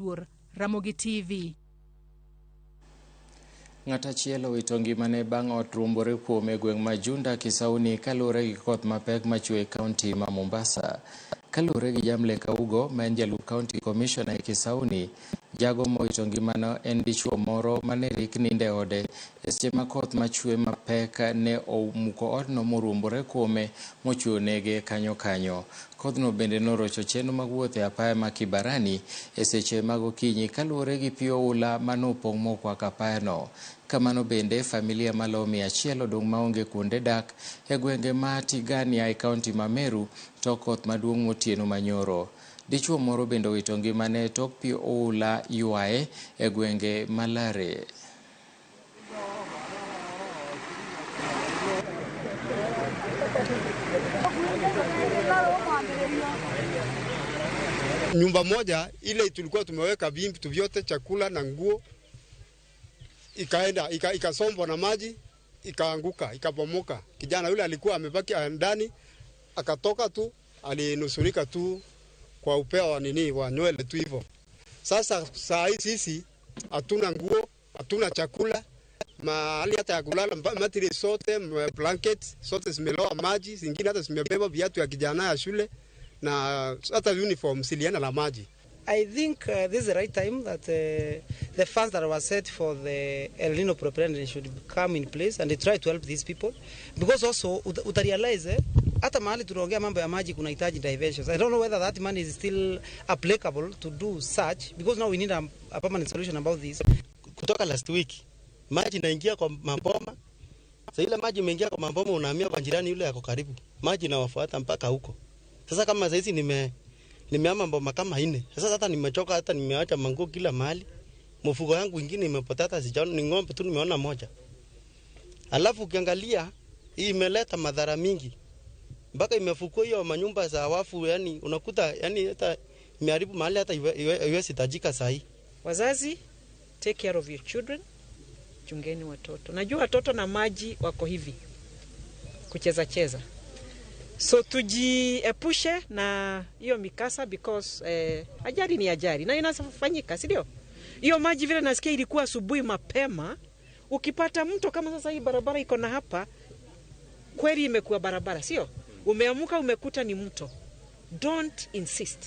Oduor, Ramogi TV. Ng'at achiel owito ngimane bang' ot ruombore kuome e gweng' ma Junda Kisauni kaluwore gi koth mapek machwe e kaunti ma Mombasa. Kaluwore gi Jamlek Augo ma en jalup county commissioner e Kisauni, jago mowito ngimano en dichuo moro mane rik nindo e ode e seche ma koth machwe mapek ne omuko odno moruombore kuome mochwe onege kanyo kanyo. Kodhno bende norocho chenro mag wuoth e apaya ma Kibarani e seche mag okinyi kaluwore gi pi oula manopong' mokwako apayano. Kamano bende familia malowo 100 odong' maonge kuonde dak e gwenge ma Tigania e kaunti ma Meru tok koth maduong' motieno manyoro. Dichuo moro bende owito ngimane tok pi oula ywaye e gwenge ma Lare. Nyumba moja ile tulikuwa tumeweka vitu vyote, chakula na nguo, ikaenda ikasombwa na maji, ikaanguka, ikabomoka. Kijana yule alikuwa amebaki ndani, akatoka tu, alinusurika tu kwa upeo wa nini wa nywele tu hivyo. Sasa saa hii sisi hatuna nguo, hatuna chakula, mahali hata ya kulala, mattress sote, blanket sote zimeloa maji, zingine hata zimebeba viatu ya kijana ya shule na hata uniform zilienda na maji. I think this is the right time that the funds that were set for the El Nino preparedness should come in place and they try to help these people, because also utarealize hata mahali tunaongea mambo ya maji kunahitaji diversions. I don't know whether that money is still applicable to do such, because now we need a permanent solution about this. Kutoka last week maji inaingia kwa maboma. Sasa ile maji imeingia kwa maboma, unahamia kwa jirani yule yako karibu. Maji inawafuata mpaka huko. Sasa kama sasa hizi nimehama mboma kama 4. Sasa hata nimechoka, hata nimeacha manguo kila mahali. Mfuko yangu ingine imepotea, hata sijaona, ni ng'ombe tu nimeona moja. Alafu ukiangalia hii imeleta madhara mingi. Mpaka imefukua hiyo manyumba za wafu, yani unakuta yani hata imeharibu mahali hata iwezi tajika sahi. Wazazi, take care of your children. Chungeni watoto. Najua watoto na maji wako hivi kucheza cheza. So tujiepushe na hiyo mikasa, because ajali ni ajali na inafanyika, si ndio? Hiyo maji vile nasikia ilikuwa asubuhi mapema, ukipata mto kama sasa hii barabara iko na hapa, kweli imekuwa barabara, sio? Umeamuka umekuta ni mto. Don't insist.